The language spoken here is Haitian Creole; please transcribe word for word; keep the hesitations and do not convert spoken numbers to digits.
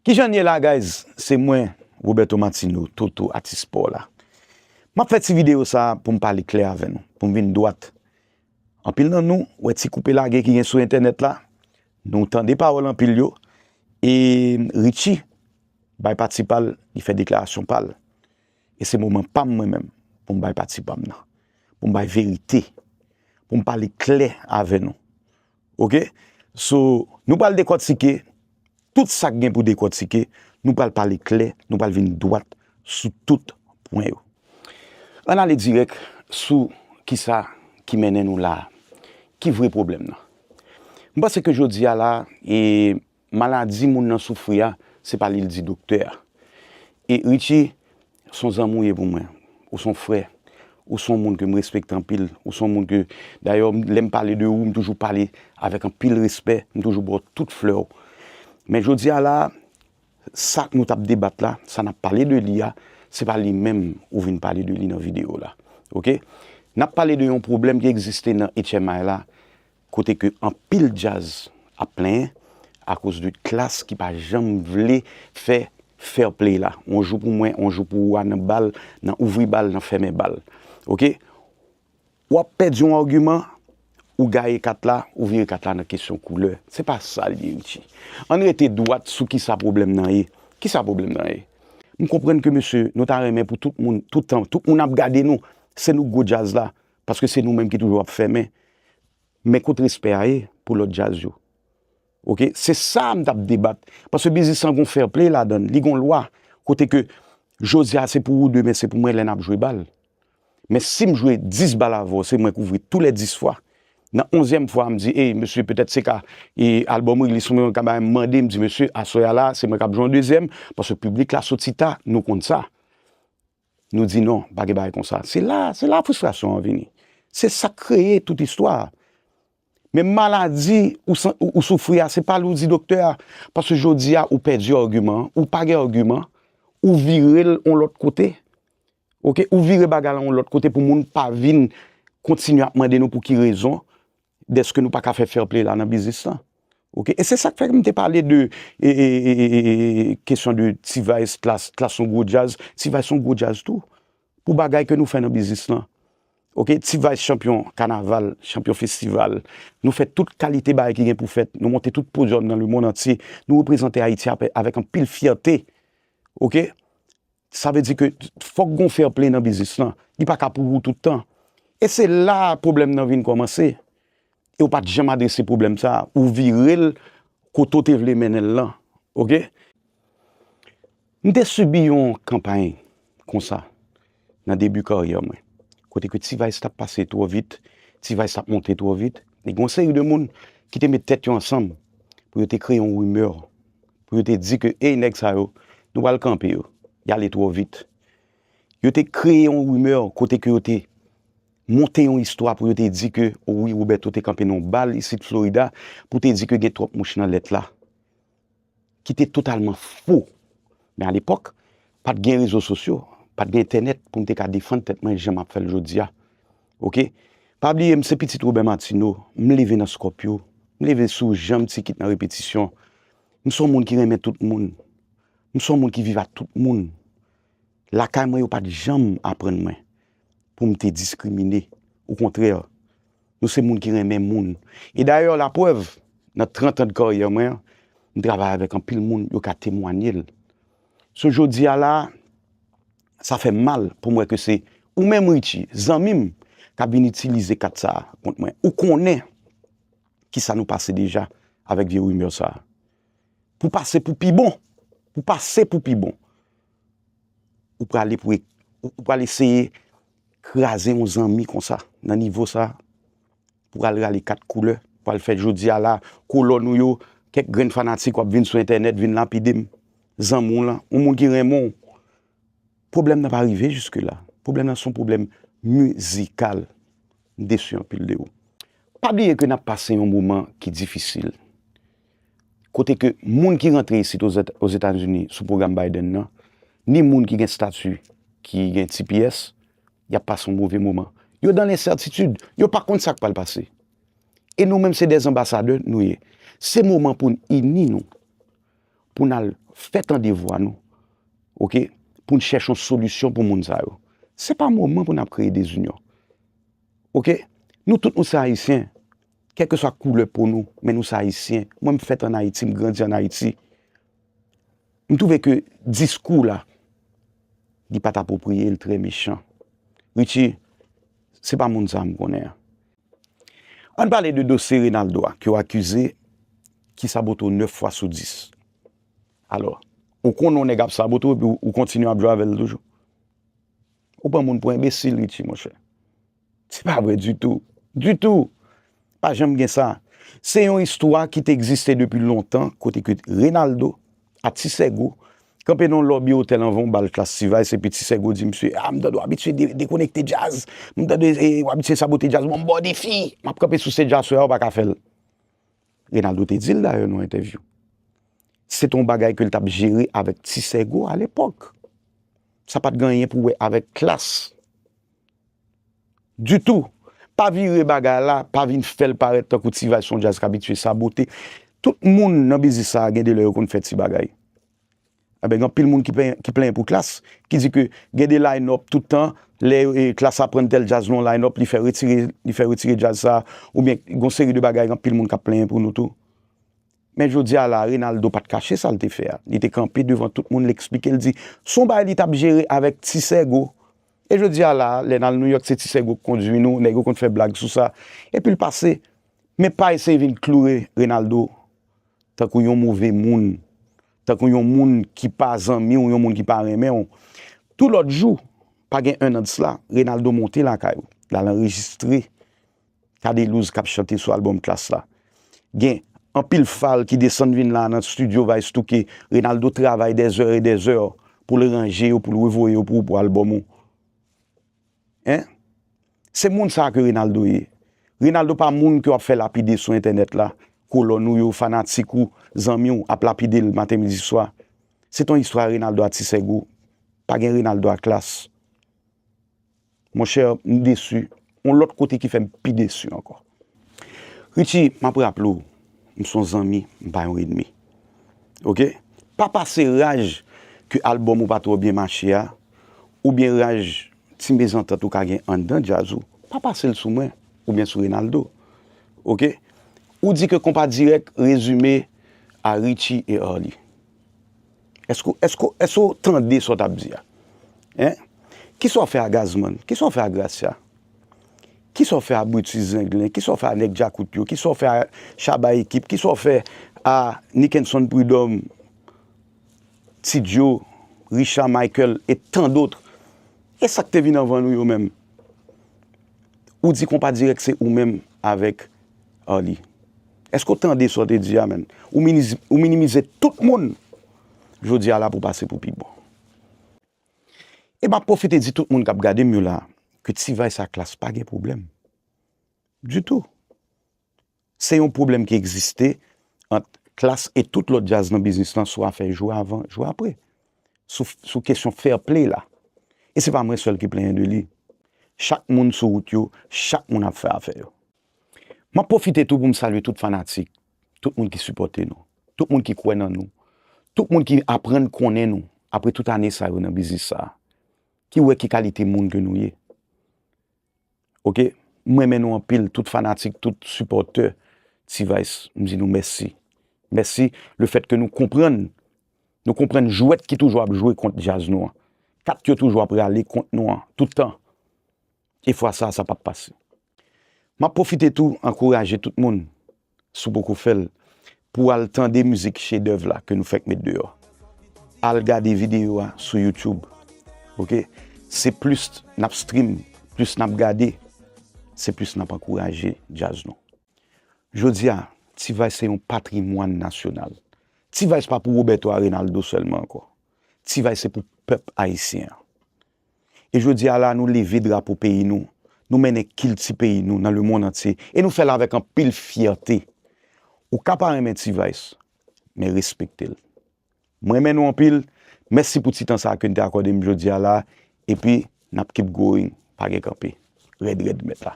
Kijan n ye la, guys? Se mwen, Roberto Martino, Toto, atis spò la. M ap fè ti videyo sa a pou m pale klè avè nou, pou m vin dwat. Anpil nan nou wè ti koupe lage ki gen sou entènèt la, nou tande pawòl anpil yo, e Richie bay pati pa l, li fè deklarasyon pa l. E se moman pa m mwen menm pou m bay pati pa m nan, pou m bay verite, pou m pale klè avè nou. Oke? So, nou pral dekòtike tout sa k gen pou dekòtike, nou pral pale klè, nou pral vin dwat sou tout pwen yo. Ann ale dirèk sou kisa ki mennen nou la a. Ki vre pwoblèm nan? M panse ke jodi a la, e, maladi moun nan soufri a, se pa li l di doktè a. E Richie, se yon zanmi w ye pou mwen. Ou se yon frè. Ou se yon moun ke m respekte anpil. Ou se yon moun ke, dayè, lè m pale de ou, m toujou pale avèk anpil respè. M toujou ba w tout flè w. Men jodi a la, sa nou t ap debat la, sa n ap pale de li a, se pa li menm ou vin pale de li nan videyo la. Oke? N ap pale de yon pwoblèm ki egziste nan H M I la, kote ke anpil djaz ap plenyen akoz de klas ki pa janm vle fè fair play la. On jou pou mwen, on jou pou ou a nan bal, nan ouvri bal, nan fèmen bal. Oke? W ap pèdi yon agiman, ou gaye kat la, ou vire kat la nan kesyon koulè. Se pa sa l ye, Richie. Ann rete dwat sou kisa pwoblèm nan ye. Kisa pwoblèm nan ye? M konprann ke, mesye, nou ta renmen pou tout moun, tout tan, tout moun ap gade nou, se nou k gwo djaz la, paske se nou menm ki toujou ap fèmen. Men kot respè a ye pou lòt djaz yo? Oke? Se sa m t ap debat. Paske biznis lan gon fair play ladan l, li gon lwa. Kote ke jodi a se pou ou, demen se pou mwen lè n ap jwe bal. Men si m jwe dis bal avè w, se mwen k ouvri tou lè dis fwa. Nan onzyèm fwa, m di, ey, mesye, petèt se ka, e, album release mwen ka bay m mande, m di, mesye, aswè a la, se mwen k ap jwe yon dezyèm, paske piblik la soti ta, nou konn sa. Nou di non, pa gen bagay konsa. Se la, se la fristrasyon an vini. Se sa k kreye tout istwa a. Men maladi ou, san- ou, ou soufri a, se pa li w di doktè a. Paske jodi a, ou pèdi agiman an, ou pa gen agiman, ou vire l yon lòt kote. Oke, ou vire bagay la yon lòt kote pou moun pa vin kontinye ap mande nou pou ki rezon dèske nou pa ka fè fair play la nan biznis lan. Oke, e se sa k fè m te pale de e, e, e, e, e, e, kesyon de T-Vice, Klass, Klass yon gwo djaz, T-Vice yon gwo djaz tou. Pou bagay ke nou fè nan biznis lan. Oke, T-Vice chanpyon kanaval, chanpyon festival. Nou fè tout kalite bagay ki gen pou fèt. Nou monte tout podyòm nan lemonn antye. Nou reprezante Ayiti apè- avèk anpil fyète. Oke? Sa vle di ke fòk gon fair play nan biznis lan. Li pa ka pou ou tout tan. E se la pwoblèm nan vin kòmanse. E w pa t janm adrese pwoblèm sa a. Ou vire l kote w te vle mennen l lan. Oke? M te sibi yon kanpay konsa nan debi karyè mwen. Kote ke T-Vice t ap pase twò vit, T-Vice t ap monte twò vit. E gen yon seri de moun ki te met tèt yo ansanm pou yo te kreye yon rimè, pou yo te di ke, ey, nèg sa yo, nou pral kanpe yo. Y ale twò vit. Yo te kreye yon rimè kote ke yo te monte yon istwa pou yo te di ke, o wi, Roberto te kanpe nan yon bal isit Florida pou te di ke gen twòp mouch nan lèt la. Ki te totalman fo. Men alepòk, pa t gen rezo sosyo, pa t gen entènèt pou m te ka defann tèt mwen jan m ap fè l jodi a. Oke? Pa bliye, m se pitit Robert Martineau, m leve nan Scorpio, m leve sou janm ti kit nan repetisyon. M se yon moun ki renmen tout moun. M se yon moun ki viv ak tout moun. Lakay mwen, yo pa t janm aprann mwen pou m te diskrimine. Okontrè, nou se moun ki renmen moun. E dayè, laprèv, nan trant an de karyè mwen an, m travay avèk anpil moun, yo ka temwanye l. So, jodi a la, sa fè m mal pou m wè ke se ou menm, Richie, zanmi m, k ap vin itilize kat sa a kont mwen. Ou konnen kisa nou pase deja avèk vye rimè sa a. Pou pase pou pi bon. Pou pase pou pi bon. Ou prale pou e- ou ou pral eseye kraze yon zanmi konsa, nan nivo sa a. Pou al rale kat koulè, pou al fè jodi a la, kolòn ou yo, kèk grenn fanatik w ap vin sou entènèt, vin lapide m. Zanmi w lan, yon moun ki renmen w. Pwoblèm nan pa rive jiske la. Pwoblèm nan se yon pwoblèm mizikal. M desi anpil de ou. Pa bliye ke n ap pase yon moman ki difisil. Kote ke moun ki rantre isit Ozetazini sou pwogram Biden nan, ni moun ki gen stati, ki gen T P S, y ap pase yon move moman. Yo dan lensètitid, yo pa konn sa k pral pase. E nou menm se dè anbasadè nou ye. Se moman pou n ini nou. pou n al fè tande vwa nou, oke, pou n chèche yon solisyon pou moun sa yo. Se pa moman pou n ap kreye dezinyon. Oke? Nou tout nou se Ayisyen, kèlkeswa koulè po nou, men nou se Ayisyen. Mwen, m fèt ann Ayiti, m grandi ann Ayiti. M twouve ke diskou la, li pa t apwopriye, l trè mechan. Richie, se pa moun sa a m konnen an. Ann pale de dosye Reynaldo a, ke w akize, ki sabote w nèf fwa sou dis. Alò, ou konnen yon nèg ap sabote w, epi w, ou kontinye ap jwe avè l toujou. Ou pran moun pou enbesil, Richie, monchè. Se pa vre ditou. Ditou. Pa janm gen sa. Se yon istwa ki te egziste depi lontan, kote ke Reynaldo, a Ti Sègo, kanpe nan yon lòbi otèl anvan yon bal klas T-Vice, epi Ti Sègo di misye, "A, m tande w abitye de-, dekonekte djaz. M tande, e, w abitye sabote djaz. Bon, m ba w defi. M ap kanpe sou stage aswè a, ou pa ka fè l." Reynaldo te di l dayè nan entèvyou. Se te yon bagay ke l t ap jere avèk Ti Sègo alepòk. Sa pa t gen anyen pou wè avèk klas. Ditou. Pa vire bagay la, pa vin fè l parèt tankou T-Vice se yon djaz k abitye sabote. Tout moun nan biznis sa a gen de lè yo konn fè ti bagay. Enben, gen anpil moun ki plenyen, ki plenyen pou klas, ki di ke gen de line-up tout tan, lè, e, klas aprann tèl djaz nan yon line-up, li fè retire, li fè retire djaz sa, oubyen gen yon seri de bagay, gen anpil moun k ap plenyen pou nou tou. Men jodi a la, Reynaldo pa t kache sa l te fè a. Li te kanpe devan tout moun, l eksplike, l di, se yon bagay li t ap jere avèk Ti Sègo. E jodi a la, lè n al Nouyòk, se Ti Sègo k kondui nou, nèg yo konn fè blag sou sa. Epi l pase. Men pa eseye vin kloure Reynaldo tankou yon move moun, tankou yon moun ki pa zanmi w, yon moun ki pa renmen w. Tou lòt jou, pa gen en an de sila, Reynaldo monte lakay ou, l al anrejistre Cadelouse k ap chante sou albòm Klass la. Gen anpil fal ki desann vin la nan estidyo Vice Touke. Reynaldo travay des heures et des heures pou l ranje yo, pou l revoye yo pou ou, pou albòm ou. Hein? Se moun sa a ke Reynaldo ye. Reynaldo pa moun ke w ap fè lapide sou entènèt la. Kolòn ou yo, fanatik ou, zanmi w ap lapide l maten, midi, swa. Se t on istwa Reynaldo a Ti Sègo. Pa gen Reynaldo a Klass. Monchè, m desi. On lòt kote ki fè m pi desi ankò. Richie, m ap raple w, m se yon zanmi, m pa yon ènmi. Oke? Pa pase raj ke albòm ou pa twò byen mache a, oubyen raj ti mezantant ou ka gen anndan djaz ou, pa pase l sou mwen, oubyen sou Reynaldo. Oke? Ou di ke Konpa Dirèk rezime a Richie e Arly. Èske, èske, èske w tande sa w t ap di a? Hein? Kisa w fè a Gazman? Kisa w fè a Gracia? Kisa w fè a Brutus Zenglen? Kisa w fè a nèg Djakout yo? Kisa w fè a Shabba Ekip? Kisa w fè a Nickenson Prud'homme, Ti Djo, Richard Michael e tant d'autres? E sa k te vin anvan nou yo menm? Ou di Konpa Dirèk se ou menm avèk Arly. Èske w tande sa w te di a, menn? Ou miniz-, ou minimize tout moun jodi a la pou pase pou pi bon. E m ap pwofite di tout moun k ap gade m yo la, ke T-Vice a Klass pa gen pwoblèm. Ditou. Se yon pwoblèm ki egziste ant Klass e tout lòt djaz nan biznis lan sou afè jwe avan, jwe apre. Sou, sou kesyon fair play la. E se pa mwen sèl ki plenyen de li. Chak moun sou wout yo, chak moun ap fè afè yo. M ap pwofite tou pou m salye tout fanatik, tout moun ki sipòte nou, tout moun ki kwè nan nou, tout moun ki aprann konnen nou apre tout ane sa yo nan biznis sa a, ki wè ki kalite moun ke nou ye. Oke? M renmen nou anpil, tout fanatik, tout sipòtè T-Vice, m di nou mèsi. Mèsi lefètke nou konprann, nou konprann jwèt ki toujou ap jwe kont djaz nou an. Kat yo toujou ap rale kont nou an, tout tan. E fwa sa a, sa p ap pase. M ap pwofite tou ankouraje tout moun, si w poko fè l, pou w al tande mizik chedèv la ke nou fèk met deyò. Al gade videyo a sou YouTube. Oke? Se plis n ap stream, plis n ap gade, se plis n ap ankouraje djaz nou. Jodi a, T-Vice se yon patrimwàn nasyonal. T-Vice pa pou Roberto a Reynaldo sèlman ankò. T-Vice se pou pèp ayisyen an. E jodi a la, nou leve drapo peyi nou. Nou mennen kilti peyi nou nan lemonn antye. E nou fè l avèk anpil fyète. Ou ka pa renmen T-Vice, men respekte l. Mwen renmen nou anpil. Mèsi pou ti tan sa a ke n te akòde m jodi a la. Epi, n ap keep going. Pa gen kanpe. Rèd, rèd, mèt la.